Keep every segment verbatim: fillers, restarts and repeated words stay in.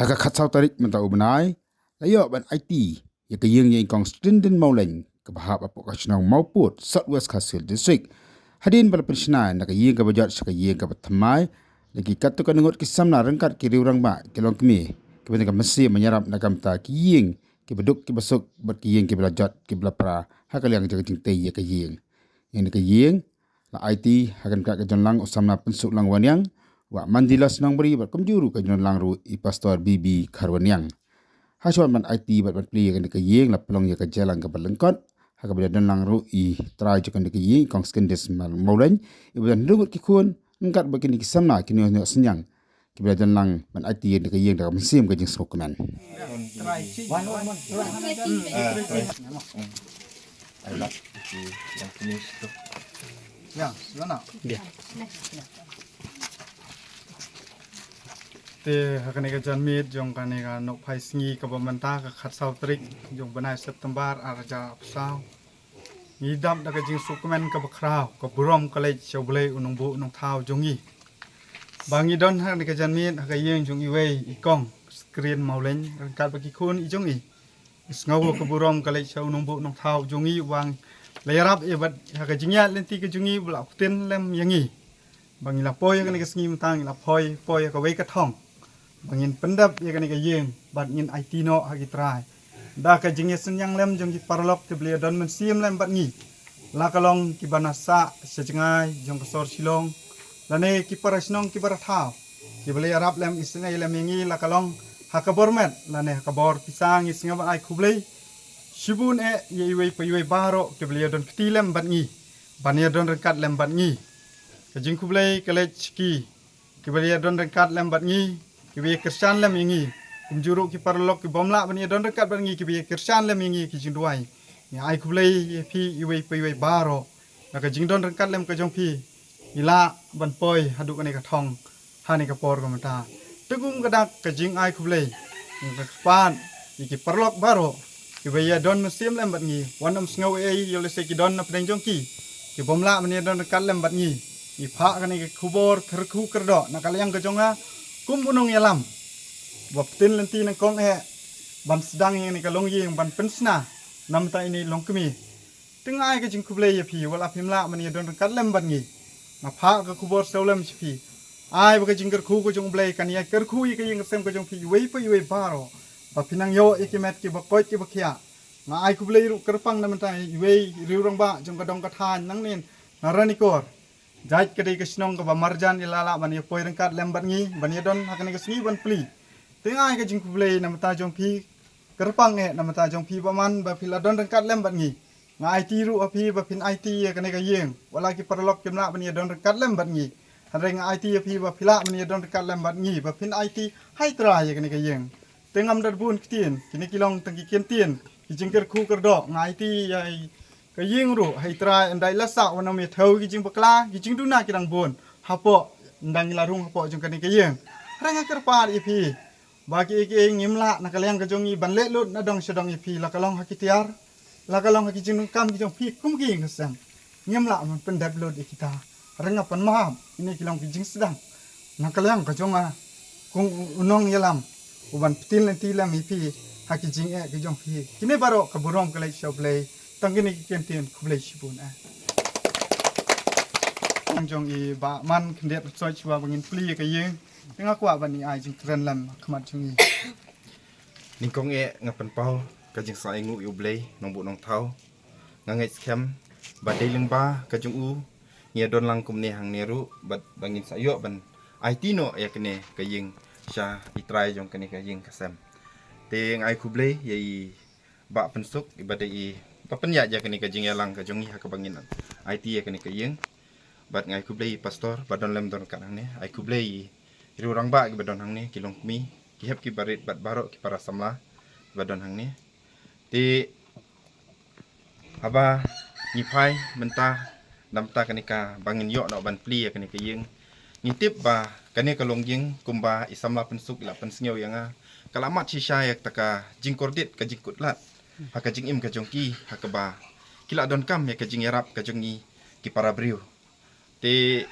Ha ka khatsaw tarik mynta u bnai, la ïoh ban aiti ïa ka ïing ïa i Kong Stindin Mawleng, kaba hap hapoh ka shnong Mawpud, South West Khasi Hills District. Hadien ba la pynshna na ka ïing kaba jot sha ka ïing kaba thymmai, la ki katto katne ngut ki samla ryngkat ki riew rangbah, ki longkmie, kiba don ka mynsiem ban ïarap na ka bynta ki ïing kiba duk kiba suk bad ki ïing kiba la jot kiba la pra ha ka liang jong ka jingtei ïa ka ïing. Ïa kane ka ïing la aiti ha kane ka jingdonlang u samla Pynsuklang Wanniang, Bah Mandilas Nongbri bad kumjuh ruh ka jingdonlang ruh i Pastor B B Kharwanniang. Ha shuwa ban aiti bad ban plie ïa kane ka ïing la pynlong ïa ka jingïalang kaba lyngkot, ha kaba ïadonlang ruh i trai jong kane ka ïing, Kong Skindis Mawleng, i ba don hynriew ngut ki khun, ryngkat bad kine ki samla ki hynñiew synñiang kiba la ïadonlang ban aiti ïa kane ka ïing da ka mynsiem ka jingsngewkmen. Te ha kane ka janmiet jong kane ka nongphai sngi kaba mynta, ka khatsaw tarik jong u bnai September ar hajar arphew saw, ngi dap da ka jingsngewkmen kaba khraw, ka burom ka leit sha U Blei u nongbuh nongthaw jong ngi, ba ngi don ha kane ka janmiet ha ka ïing jong iwei i Kong Skrin Mawleng ryngkat bad ki khun i jong i. Sngew ka burom ka leit sha u nongbuh nongthaw jong ngi, ba la ïarap ïa bad ha ka jingïaid lynti ka jong ngi, ba la pyntin lem ïa ngi, ba ngi la poi ha kane ka sngi mynta, ngi la poi, poi ha kawei ka thong, ba ngin pyndep ïa kane ka ïing bad ngin aiti noh ha ki trai da ka jingïasynñiang lem jong ki paralok kiba la ïadon mynsiem lem bad ngi, la ka long kiba na sah sha jngai jong ka sor Shillong, lane ki para shnong kiba la thaw, kiba la ïarap lem isynei lem ïa ngi, la ka long ha ka bor met lane ha ka bor pisa. Ngi sngewbha ai khublei shibun eh ïa iwei pa iwei baroh kiba la ïadon kti lem bad ngi, ban ïadon ryngkat lem bad ngi. Ka jingkhublei ka leit sha ki kiba la ïadon ryngkat lem bad ngi, kiba ïakyrshan lem ïa ngi, kumjuh ruh ki paralok ki bym lah ban ïadon ryngkat bad ngi, kiba ïakyrshan lem ïa ngi ki jingduwai. Ngi ai khublei ïa phi iwei pa iwei baroh, na ka jingdon ryngkat lem ka jong phi, ngi lah ban poi haduh kane ka thong ha kane ka por ka mynta. Te kum ka dak ka jingai khublei, ngi kyrpad ïa ki paralok baroh kiba ïadon mynsiem lem bad ngi, wat nym sngew ei ei ïoh lehse ki don na pdeng jong ki, ki bym lah ban ïadon ryngkat lem bad ngi. Ngi phah kane ka khubor kyrkhu kyrdoh na ka liang ka jong nga kum u nongïalam, ba pyntin lynti nyngkong eh ban sdang ïa kane ka longïing, ban pynshna na bynta ine i longkmie. Te nga ai ka jingkhublei ïa phi, wat la phim lah ban ïadon ryngkat lem bad ngi, nga phah ka khubor sawlem sha phi. Ai ba ka jingkyrkhu ka jong U Blei kan ïakyrkhu ïa ka ïing ka sem ka jong phi iwei pa iwei baroh, ba phin nang ïoh ïa ki met kiba koit kiba khiah. Nga ai khublei ruh kyrpang na bynta iwei i riew rangbah jong ka dong ka thaiñ nangne na Ranikor. Jait ka dei ka shnong kaba marjan, i la lah ban ïa poi ryngkat lem bad ngi ban ïadon ha kane ka sngi ban plie. Te nga ai ka jingkhublei na bynta jong phi kyrpang eh, na bynta jong phi Bah Man, ba phi la don ryngkat lem bad ngi. Nga aiti ruh ha phi ba phin aiti ïa kane ka ïing, wat la ki paralok kim lah ban ïadon ryngkat lem bad ngi. Hynrei nga aiti ïa phi ba phi lah ban ïadon ryngkat lem bad ngi, ba phin aiti hai trai ïa kane ka ïing. Te ngam da bun ktien, kine ki long tang ki kyntien ki jingkyrkhu kyrdoh. Nga aiti ïa ka ïing ruh hai trai, ynda i la sah wat nym ïa thew ki jingbakla, ki jingduna ki dang bun hapoh, ynda ngi la rung hapoh jong kane ka ïing. Hynrei nga kyrpad ïa phi ba kiei kiei ngim lah na ka liang ka jong ngi ban leh lut na dong sha dong ïa phi, la ka long ha ki tiar, la ka long ha ki jingdonkam ki jong phi kum ki ïing ka sem. Ngim lah ban pyndep lut ïa kita. Hynrei nga pan maham, ine ki long ki jingsdang na ka liang ka jong nga kum u nongïalam, u ban pyntin lynti lem ïa phi ha ki jingeh ki jong phi. Kine baroh ka burom ka leit sha U Blei. Tang kine ki kyntien, khublei shibun eh. Tang jong i Bah Man khyndiat soi shuwa ba ngin plie ïa ka ïing. Te nga kwah ban ïa ai jingkren lem ha khmat jong i. Nyngkong eh nga pynpaw ka jingsa ainguh ïa U Blei nongbuh nongthaw. Nga ngeit skhem ba dei lyngba ka jong u ngi ïa don lang kumne hangne ruh, bad ba ngin sa ïoh ban aiti noh ïa kane ka ïing sha i trai jong kane ka ïing ka sem. Te nga ai khublei ïa i Bah Pynsuk, i ba dei i ba pynïaid ïa kane ka jingïalang ka jong ngi ha kaba ngin aiti ïa kane ka ïing. Bad nga ai khublei i pastor ba don lem don kat hangne, ai khublei i riew rangbah kiba don hangne, ki longkmie, ki hep ki barit bad baroh ki para samla ba don hangne. Te haba ngi phai mynta, na bynta kane kaba ngin ïoh noh ban plie ïa kane ka ïing, ngi tip ba kane ka longïing kumba i samla Pynsuk i la pynsngew ïa nga, ka la mad shisha ïa kata ka jingkordit, ka jingkutlad ha ka jingim ka jong ki, ha kaba ki la donkam ïa ka jingïarap ka jong ngi ki para briew. Te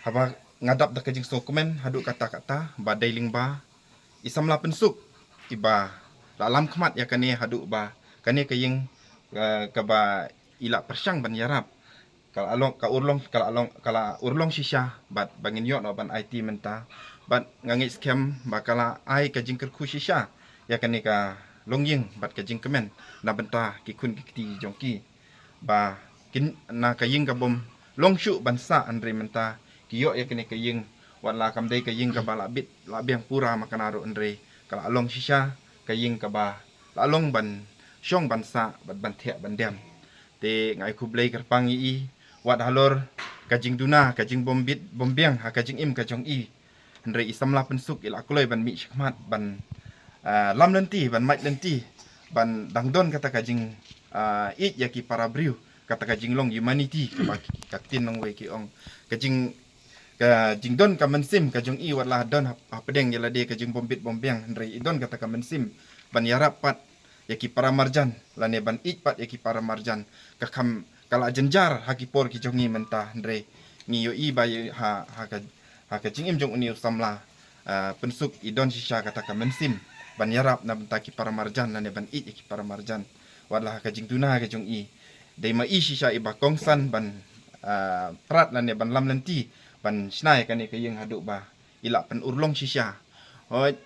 haba nga dap da ka jingsngewkmen haduh katta katta ba dei lyngba i samla Pynsuk iba la lam khmat ïa kane haduh ba kane ka ïing, eh, kaba i la pyrshang ban ïarap ka la long, ka urlong, ka la long, ka la urlong shisha bad ba ngin ïoh noh ban aiti mynta. Bad nga ngeit skhem ba ka la ai ka jingkyrkhu shisha ïa kane ka longïing bad ka jingkmen na bynta ki khun ki kti jong ki. Ba kin na ka ïing ka bym long shuh ban sah, hynrei mynta ki ïoh ïa kane ka ïing, wat la kam dei ka ïing kaba la bit la biang pura ma kane ruh, hynrei ka la long shisha ka ïing kaba la long ban shong ban sah bad ban thiah ban dem. Te nga ai khublei kyrpang ïa i wat halor ka jingduna, ka jingbym bit bym biang ha ka jingim ka jong i. Hynrei i samla Pynsuk i la kloi ban mih shakhmat ban, ah, lam lynti, ban mait lynti, ban dang don kata ka jing, ah, ïeit ïa ki para briew, kata ka jinglong humanity kaba ka ktien nongwei ki ong. Ka jing, ka jingdon ka mynsiem ka jong i wat la don hap-, hapdeng ïa lade ka jingbym bit bym biang, hynrei i don kata ka mynsiem ban ïarap pat ïa ki para marjan lane ban ïeit pat ïa ki para marjan. Ka kham ka la jynjar ha ki por ki jong ngi mynta, hynrei ngi ïohi ba ïa ha, ha ka, ha ka jingim jong une u samla, ah, Pynsuk i don shisha kata ka mynsiem ban ïarap na bynta ki para marjan lane ban ïeit ïa ki para marjan. Wat la ha ka jingduna ka jong i, dei ma i shisha iba kongsan ban, ah, prat lane ban lam lynti ban shna ïa kane ka ïing haduh ba i la pynurlong shisha. Hooid,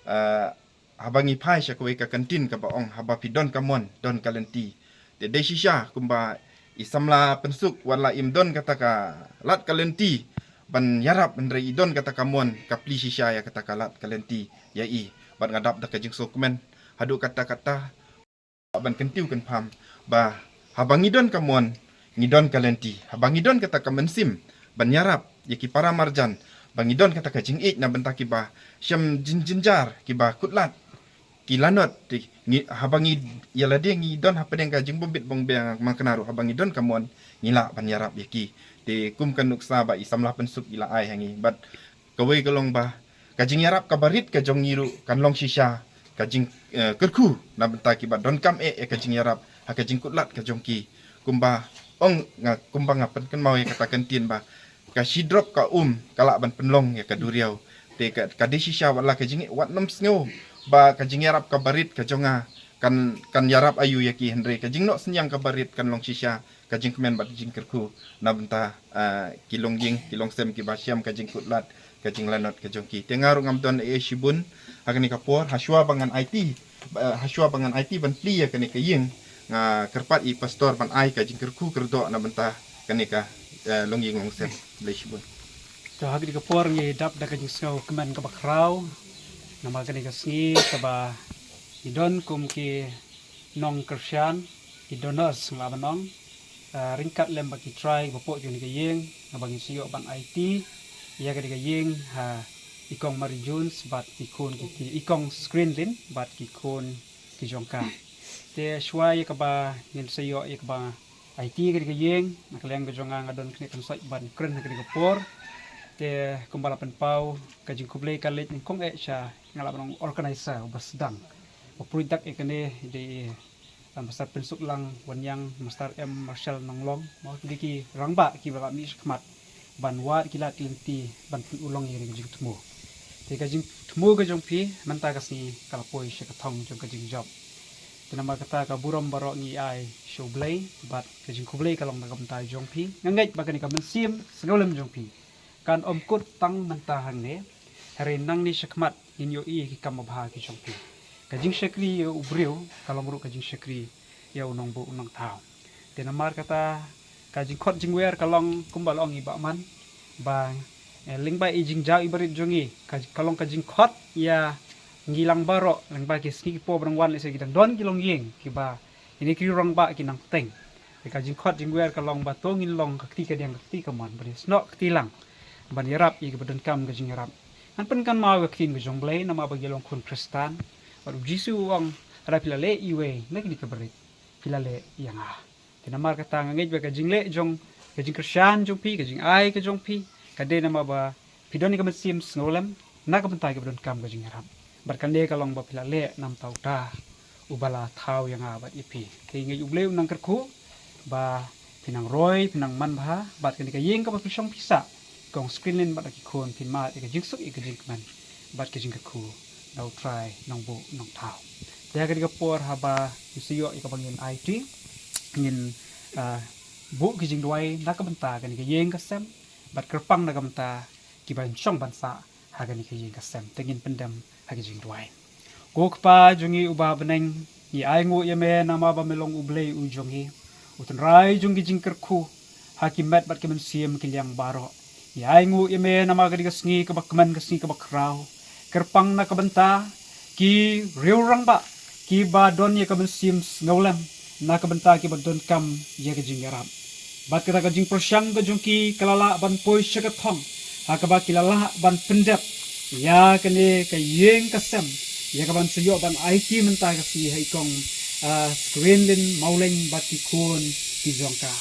ah, haba ngi phai sha kawei ka kyntien kaba ong, haba phi don ka mon don ka lynti. Te dei shisha kumba i samla Pynsuk wat la im don kata ka lad ka lynti ban ïarap, hynrei i don kata ka mon ka plie shisha ïa kata ka lad ka lynti ïa i. Bad nga dap da ka jingsngewkmen haduh katta katta ban kyntiew kynpham ba haba ngi don ka mon ngi don ka lynti, haba ngi don kata ka mynsiem ban ïarap ïa ki para marjan, ba ngi don kata ka jingïeit na bynta kiba shem jin-, jynjar, kiba khutlad, ki lanot, te ngi, haba ngi ïa lade ngi don hapdeng ka jingbym bit bym biang ma kane ruh, haba ngi don ka mon ngi lah ban ïarap ïa ki. Te kum ka nuksa ba i samla Pynsuk i la ai ha ngi, bad kawei ka long ba ka jingïarap kaba rit ka jong ngi ruh kan long shisha ka jing, eh, kyrkhu na bynta kiba donkam eh ïa ka jingïarap ha ka jingkhutlad ka jong ki. Kumba ong nga, kumba nga pynkynmaw ïa kata ka kyntien ba ka shi drop ka um ka lah ban pynlong ïa ka duriaw. Te ka, ka dei shisha wat la ka jing, wat nym sngew ba ka jingïarap kaba rit ka jong nga kan, kan ïarap aïu ïa ki, hynrei ka jingnoh synñiang kaba rit kan long shisha ka jingkmen bad jingkyrkhu na bynta, ah, ki longïing ki longsem kiba shem ka jingkhutlad ka jinglanot ka jong ki. Te nga ruh ngam don ei ei shibun ha kane ka por, hashwa ba ngan aiti, ba, hashwa ba ngan aiti ban plie ïa kane ka ïing, nga kyrpad ïa i pastor ban ai ka jingkyrkhu kyrdoh na bynta kane ka, eh, longïing longsem. Khublei shibun. To ha kane ka por ngi dap da ka jingsngewkmen kaba khraw namar kane ka sngi kaba ngi don kum ki nongkyrshan, ki donors nga lah ban ong, ah, ryngkat lem bad ki trai ba pok jong kane ka ïing, haba ngin sa ïoh ban aiti ïa kane ka ïing ha i kong Mary Jones bad ki khun ki, ki, i kong Screenlin bad ki khun ki jong ka. Te shuwa ïa kaba ngin sa ïoh ïa kaba aiti ïa kane ka ïing, na ka liang ka jong nga nga don kane ka kynsoit ban kren ha kane ka por. Te kumba la pynpaw, ka jingkhublei ka leit nyngkong eh sha, nga lah ban ong, organizer uba sdang, uba pynroi dak ïa kane, dei Master Pynsuklang Wanniang, Master M Marshall Nonglong, mo, dei ki rangbah kiba la mih shakhmat ban wad ki lad ki lynti ban pynurlong ïa kane ka jingthmu. Te ka jingthmu ka jong phi mynta ka sngi ka la poi sha ka thong jong ka jingjop. Te namar kata ka burom baroh ngi ai sha U Blei bad ka jingkhublei ka long na ka bynta jong phi. Nga ngeit ba kane ka mynsiem sngewlem jong phi kan ym kut tang mynta hangne, hynrei nangne shakhmat ngin ïohi ïa ki kam babha ki jong phi. Ka jingshakri ïa u briew ka long ruh ka jingshakri ïa u nongbuh u nongthaw. Te namar kata ka jingkhot jingwer ka long kumba la ong i Bah Man ba, eh, lyngba i jingjaw i barit jong ngi, ka, ka long ka jingkhot ïa ngi lang baroh, lyngba ki sngi ki por ba dang wan, lehse ki dang don ki longïing kiba ine ki rangbah ki nang bteng. Te ka jingkhot jingwer ka long ba to ngin long ka kti kadiang ka kti kamon, ban ïasnoh kti lang, ban ïarap ïa kiba donkam ka jingïarap. Ngan pynkynmaw ïa ka ktien ka jong U Blei namar ba ngi long khun Khristan. Bad U Jisu u ong, lada phi la leh iwei na kine ki barit, phi la leh ïa nga. Te namar kata nga ngeit ba ka jingleh jong, ka jingkyrshan jong phi, ka jingai ka jong phi, ka dei namar ba phi don ïa ka mynsiem sngewlem na ka bynta kiba donkam ka jingïarap. Bad kane ka long ba phi la leh na ka bynta uta uba la thaw ïa nga bad ïa phi. Te ngeit U Blei un nang kyrkhu ba phin nang roi, phin nang manbha bad kane ka ïing kaba phi shong phi sah, kong Screenlin bad ki khun, phin mad ïa ka jingsuk, ïa ka jingkmen bad ka jingkyrkhu. na U Trai Nongbuh Nongthaw. Te ha kane ka por haba ngin sa ïoh ïa kaba ngin aiti, ngin, ah, buh ki jingduwai na ka bynta kane ka ïing ka sem, bad kyrpang na ka bynta kiba shong ban sah ha kane ka ïing ka sem. Te ngin pyndem ha ki jingduwai. Ko Kpa jong ngi uba ha bneng, ngi ainguh ïa me namar ba me long U Blei u jong ngi, U Tynrai jong ki jingkyrkhu ha ki met bad ki mynsiem ki liang baroh. Ngi ainguh ïa me namar kane ka sngi kaba kmen, ka sngi kaba khraw. Kyrpang na ka bynta ki riew rangbah kiba don ïa ka mynsiem sngewlem na ka bynta kiba donkam ïa ka jingïarap. Bad kata ka jingpyrshang ka jong ki ka la lah ban poi sha ka thong ha kaba ki la lah ban pyndep ïa kane ka ïing ka sem, ïa kaban sa ïoh ban aiti mynta ka sngi ha i Kong, ah, Skrin Lin Mawleng bad ki khun ki jong ka.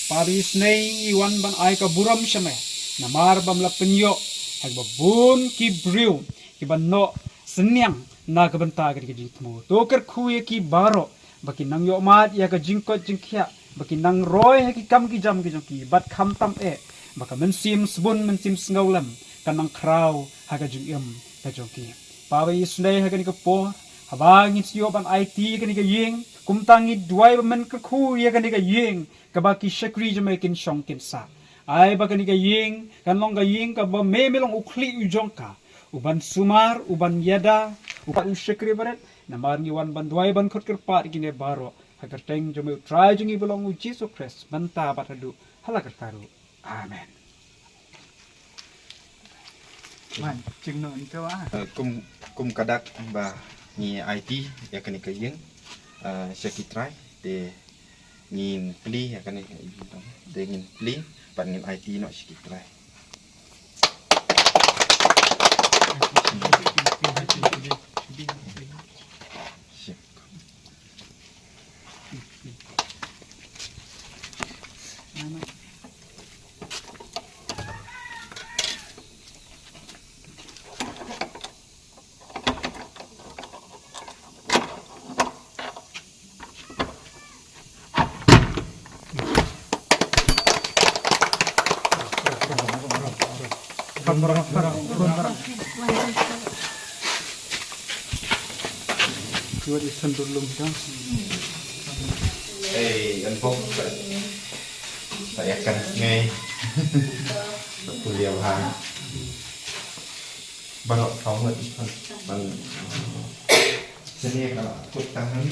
Kpa ba isynei, ngi wan ban ai ka burom sha me namar bam la pynïoh ha kaba bun ki briew kiba noh synñiang na ka bynta ka jingthmu. To kyrkhu ïa ki baroh ba ki nang ïohmad ïa ka jingkoit jingkhiah, ba ki nang roi ha ki kam ki jam ki jong ki, bad khamtam eh ba ka mynsiem sbun, mynsiem sngewlem ka nang khraw ha ka jingim ka jong ki. Kpa ba isynei, ha kane ka por haba ngin sa ïoh ban aiti kane ka ïing, kumta ngi duwai ba men kyrkhu ïa kane ka ïing kaba ki shakri jong me kin shong kin sah. Ai ba kane ka ïing kan long ka ïing kaba me, me long u khlieh u jong ka, uban sumar, uban ïada, uban u shakri barit. Namar ngi wan ban duwai ban khot kyrpad ïa kine baroh ha ka kyrteng jong me U Trai jong ngi ba long U Jisu Khrist, mynta bad haduh hala karta ruh. Amen. Man, jingno ynto ah. Eh, kum, kum ka dak ba ngi aiti ïa kane ka ïing, eh, sha ki trai, te ngin plie ïa kane ka ïing, te ngin plie bad ngin aiti noh sha ki trai. Ei, an pok sa, sa ïa kan ngai. Sa kuliah ha. Baroh ka ngat ban, ban. Sini ka kut tang ni.